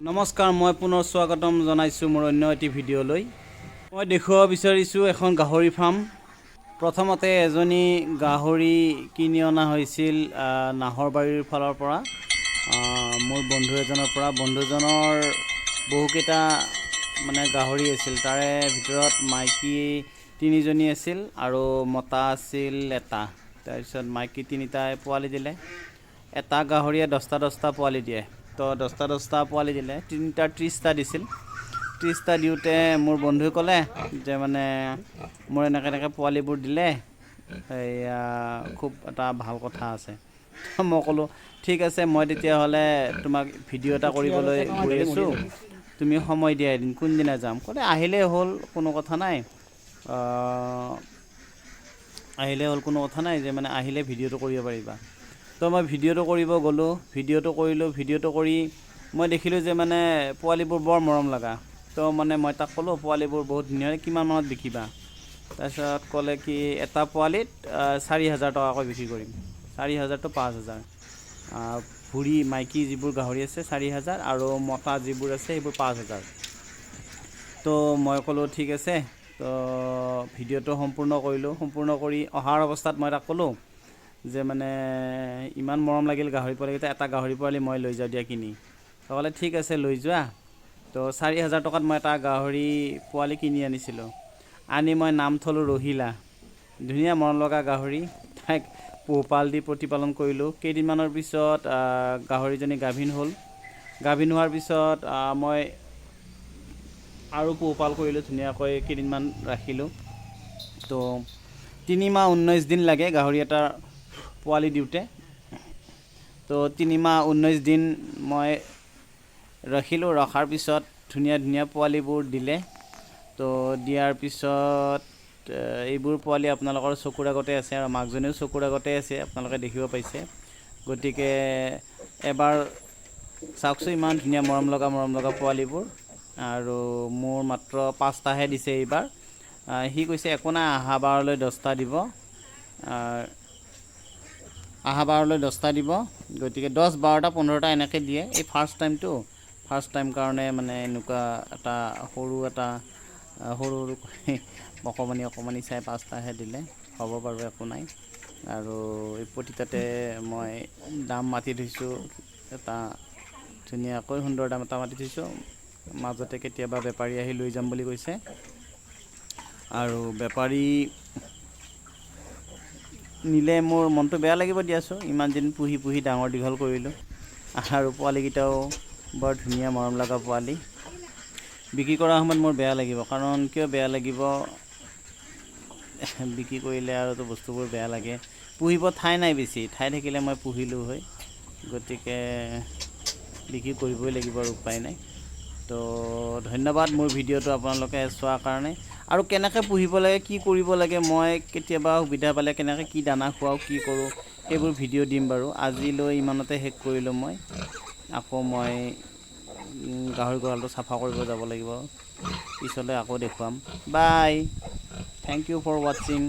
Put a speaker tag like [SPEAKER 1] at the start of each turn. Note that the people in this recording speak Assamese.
[SPEAKER 1] নমস্কাৰ, মই পুনৰ স্বাগতম জনাইছোঁ মোৰ অন্য এটি ভিডিঅ'লৈ। মই দেখুৱাব বিচাৰিছোঁ এখন গাহৰি ফাৰ্ম। প্ৰথমতে এজনী গাহৰি কিনি অনা হৈছিল নাহৰবাৰীৰ ফালৰ পৰা, মোৰ বন্ধু এজনৰ পৰা। বন্ধুজনৰ বহুকেইটা মানে গাহৰি আছিল, তাৰে ভিতৰত মাইকী তিনিজনী আছিল আৰু মতা আছিল এটা। তাৰপিছত মাইকী তিনিটাই পোৱালি দিলে। এটা গাহৰিয়ে 10টা 10টা পোৱালি দিয়ে। তো 10টা 10টা পোৱালি দিলে, তিনিটা 30টা দিছিল। 30টা দিওঁতে মোৰ বন্ধুৱে ক'লে যে মানে মোৰ এনেকৈ এনেকৈ পোৱালিবোৰ দিলে, এয়া খুব এটা ভাল কথা আছে। মই ক'লোঁ, ঠিক আছে, মই তেতিয়াহ'লে তোমাক ভিডিঅ' এটা কৰিবলৈ গৈ আছোঁ, তুমি সময় দিয়া এদিন, কোনদিনা যাম? ক'লে আহিলেই হ'ল, কোনো কথা নাই, আহিলে হ'ল, কোনো কথা নাই, যে মানে আহিলে ভিডিঅ'টো কৰিব পাৰিবা। তো মই ভিডিঅ'টো কৰিব গ'লোঁ, ভিডিঅ'টো কৰিলোঁ। ভিডিঅ'টো কৰি মই দেখিলোঁ যে মানে পোৱালিবোৰ বৰ মৰম লগা। তো মানে মই তাক ক'লোঁ, পোৱালিবোৰ বহুত ধুনীয়া, কিমান মানত বিকিবা? তাৰপিছত ক'লে কি এটা পোৱালিত 4000 টকাকৈ বিক্ৰী কৰিম, 4000 টু 5000। ভুৰি মাইকী যিবোৰ গাহৰি আছে 4000 আৰু মতা যিবোৰ আছে সেইবোৰ 5000। তো মই ক'লোঁ ঠিক আছে। তো ভিডিঅ'টো সম্পূৰ্ণ কৰিলোঁ। সম্পূৰ্ণ কৰি অহাৰ অৱস্থাত মই তাক ক'লোঁ যে মানে ইমান মৰম লাগিল গাহৰি পোৱালিকেইটা, এটা গাহৰি পোৱালি মই লৈ যাওঁ দিয়া কিনি। তো ক'লে ঠিক আছে, লৈ যোৱা। তো 4000 টকাত মই এটা গাহৰি পোৱালি কিনি আনিছিলোঁ। আনি মই নাম থলোঁ ৰহিলা। ধুনীয়া মৰম লগা গাহৰি, তাইক পোহপাল দি প্ৰতিপালন কৰিলোঁ। কেইদিনমানৰ পিছত গাহৰিজনী গাভিন হ'ল। গাভিন হোৱাৰ পিছত মই আৰু পোহপাল কৰিলোঁ, ধুনীয়াকৈ কেইদিনমান ৰাখিলোঁ। তো 3 মাহ 19 দিন লাগে গাহৰি এটাৰ পোৱালি দিওঁতে। তো 3 মাহ 19 দিন মই ৰাখিলোঁ। ৰখাৰ পিছত ধুনীয়া ধুনীয়া পোৱালিবোৰ দিলে। তো দিয়াৰ পিছত এইবোৰ পোৱালি আপোনালোকৰ চকুৰ আগতে আছে আৰু মাকজনীও চকুৰ আগতে আছে, আপোনালোকে দেখিব পাইছে। গতিকে এবাৰ চাওকচোন, ইমান ধুনীয়া মৰম লগা মৰম লগা পোৱালিবোৰ। আৰু মোৰ মাত্ৰ 5টাহে দিছে এইবাৰ। সি কৈছে একো নাই, অহা বাৰলৈ 10টা দিব, অহা বাৰলৈ 10টা দিব। গতিকে 10, 12টা, 15টা এনেকৈ দিয়ে। এই ফাৰ্ষ্ট টাইমটো, ফাৰ্ষ্ট টাইম কাৰণে মানে এনেকুৱা এটা সৰু এটা সৰু সৰু অকণমানি অকণমানি চাই 5টাহে দিলে। হ'ব বাৰু, একো নাই। আৰু এই প্ৰতিটাতে মই দাম মাতি থৈছোঁ, এটা ধুনীয়াকৈ সুন্দৰ দাম এটা মাতি থৈছোঁ। মাজতে কেতিয়াবা বেপাৰী আহি লৈ যাম বুলি কৈছে। আৰু বেপাৰী নিলে মোৰ মনটো বেয়া লাগিব দিয়াচোন, ইমান দিন পুহি পুহি ডাঙৰ দীঘল কৰিলোঁ। আৰু পোৱালিকেইটাও বৰ ধুনীয়া মৰম লগা পোৱালি। বিক্ৰী কৰাৰ সময়ত মোৰ বেয়া লাগিব। কাৰণ কিয় বেয়া লাগিব? বিক্ৰী কৰিলে আৰুতো বস্তুবোৰ বেয়া লাগে। পুহিব ঠাই নাই বেছি, ঠাই থাকিলে মই পুহিলোঁ হয়। গতিকে বিক্ৰী কৰিবই লাগিব আৰু উপায় নাই। তো ধন্যবাদ মোৰ ভিডিঅ'টো আপোনালোকে চোৱাৰ কাৰণে। আৰু কেনেকৈ পুহিব লাগে, কি কৰিব লাগে, মই কেতিয়াবা সুবিধা পালে কেনেকৈ কি দানা খুৱাওঁ, কি কৰোঁ, সেইবোৰ ভিডিঅ' দিম বাৰু। আজিলৈ ইমানতে শেষ কৰিলোঁ মই। আকৌ মই গাহৰি গঁৰালটো চাফা কৰিব যাব লাগিব, পিছলৈ আকৌ দেখুৱাম। Bye, thank you for watching.